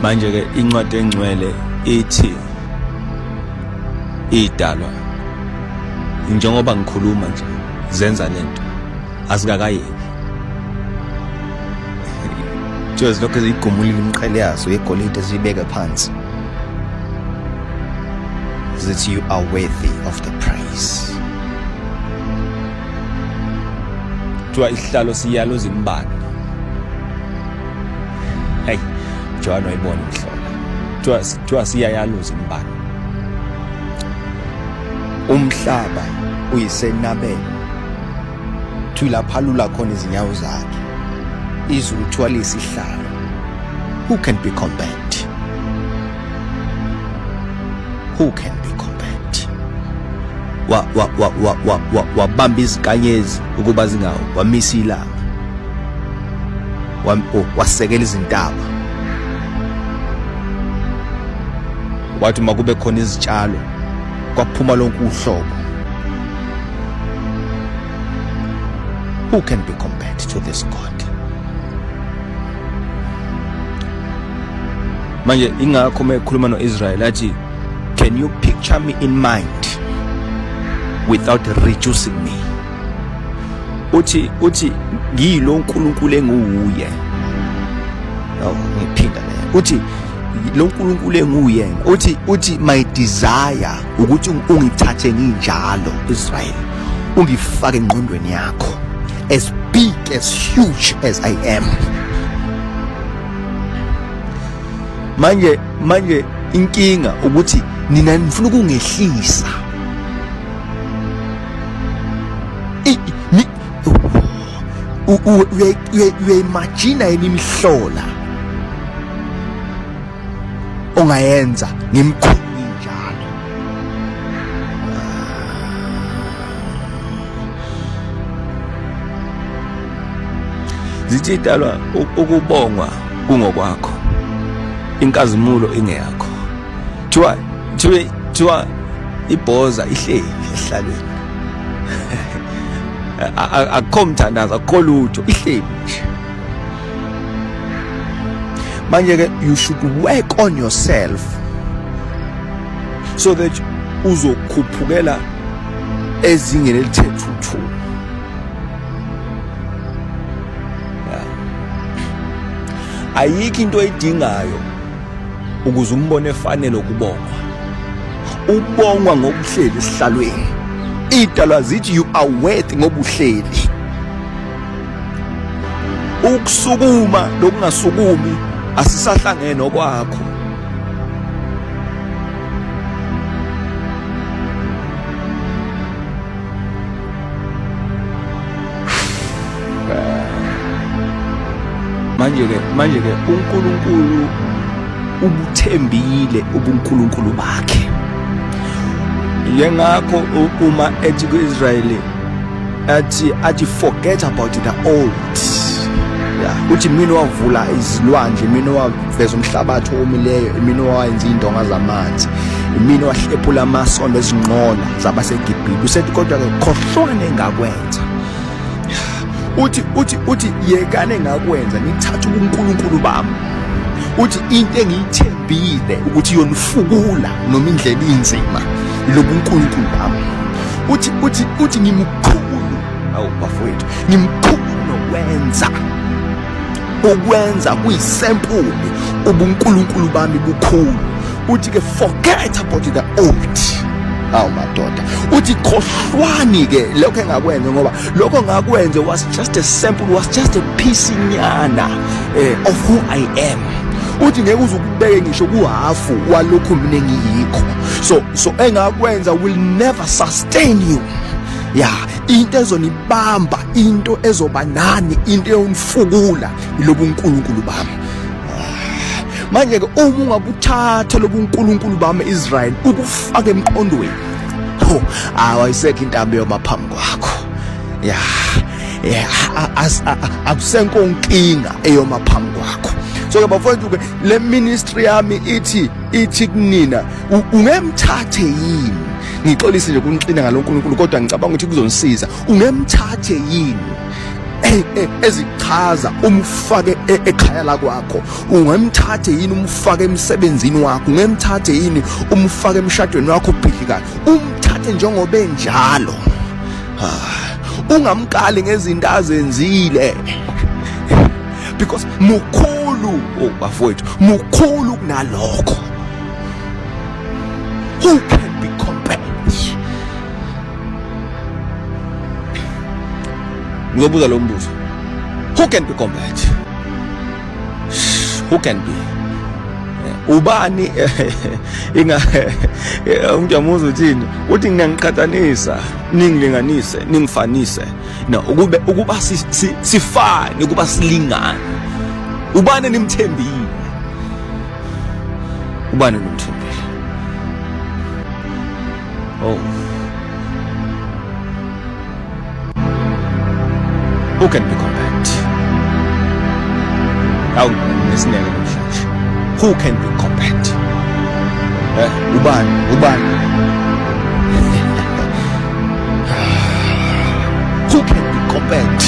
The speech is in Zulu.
Manje ke incwadi engcwele ithi idalwa njengoba ngikhuluma nje zenza lento azikakayeki Kuthiwa zilokhu ziyigumulile imiqhele yazo yegolide ziyibeke phansi. Zithi you are worthy of the praise. Kuthiwa isihlalo siyalo zimbane. Hey, Johan wayibona imhlola. Kuthiwa siyayaluza imbane. Umhlaba uyisenabelo. Kuthiwa lapho alula khona izinyawo zakhe. Izulu kuthiwa liyisihlalo. Who can be compared? Who can be compared? Wa wa wa wa wa wa wabamba izinkanyezi ukuba zingawo, wamisa ilanga. Oh, wasekela izintaba. Wathi makube khona izitshalo, kwaphuma lonke uhlobo. Who can be compared to this God? Manje ingakho uma ekhuluma no-Israel athi can you picture me in mind without reducing me? Uthi ngiyilo uNkulunkulu enguwuye. Oh, ngiphinda le. Uthi lo nkulunkulu enguyena uthi my desire ukuthi ungithathe nginjalo Israel ungifake engqondweni yakho as big as huge as I am. Manje inkinga ukuthi nina nifuna ukungehlisa. Uyayimagina yini imihlola ongayenza ngimkhulu njalo? Zithi idalwa ukubongwa kungokwakho, inkazimulo ingeyakho. Thiwa ibhoza ihleli esihlalweni, akukho mthandazo, akukho lutho, ihleli nje. Manje ke you should work on yourself so that uzokhuphukela ezingeni elithe thuthu. Ayikho into oyidingayo ukuze umbone efanele ukubongwa. Ubongwa ngokuhleli esihlalweni. Idalwa zithi you are worth ngobuhleli. Ukusukuma nokungasukumi asisahlangene okwakho. Manje ke uNkulunkulu ubuthembile ubuNkulunkulu bakhe. Yengakho uma ethi kuIsrayeli athi forget about the old. Yeah, uthi mina wavula izilwandle, mina waveza umhlabathi owomileyo, mina wayenza indonga zamanzi, mina wahlephula amasondo ezinqola zabaseGibhithe. Usethi kodwa ke khohlwane engakwenza. Uthi yekane ngakwenza, nithathe ubuNkulunkulu bami. Uthi into engiyithembile ukuthi iyonifukula noma indlela inzima lobuNkulunkulu bami. Uthi ngimkhulu, awu bafowethu, ngimkhulu nokwenza. Ukwenza kuyisempuli ubuNkulunkulu bami bukhulu. Uthi ke forget about the old. Awu madoda, uthi khohlwani ke lokho engakwenza, ngoba lokho ngakwenze was just a sample, was just a piece nyana of who I am. Uthi ngeke uze ukubeke ngisho kuhafu walokhu mina engiyikho. So engakwenza will never sustain you. Yeah, into ezonibamba, into ezoba nani, into eyonifukula ilobu uNkulunkulu bami. Manje ke uma ungabuthatha lobu uNkulunkulu bami Israel ukufaka emqondweni, ho, awayisekho intambo yoma phambi kwakho. Yeah, akusenko inkinga eyoma phambi kwakho. So ke bafowethu ke le ministry yami ithi kunina ungemthathe yini? Ngixolise nje kunixina ngaloNkulunkulu, kodwa ngicabanga ukuthi kuzonisiza. Ungemthathe yini? ezichaza umfake ekhaya lakwakho? Ungemthathe yini umfake emsebenzini wakho? Ungemthathe yini umfake emshadweni wakho obhidlikayo? Umthathe njengoba enjalo, ungamkali ngezinto azenzile, because mukhulu. Oh bafowethu, mukhulu kunalokho. Who can be compared? Ngizobuza lo mbuzo, who can be compared? Who can be? Ubani inga umuntu yamuza uthini? Uthi ngiyangiqhathanisa, ningilinganise, ningifanise na ukube ukuba sifane, ukuba silingane. Ubani nimthembile? Ubani nimthembile? Oh, who can be compared? Awu, nesineke namhlanje. Who can be compared? Ubani, ubani? Who can be compared?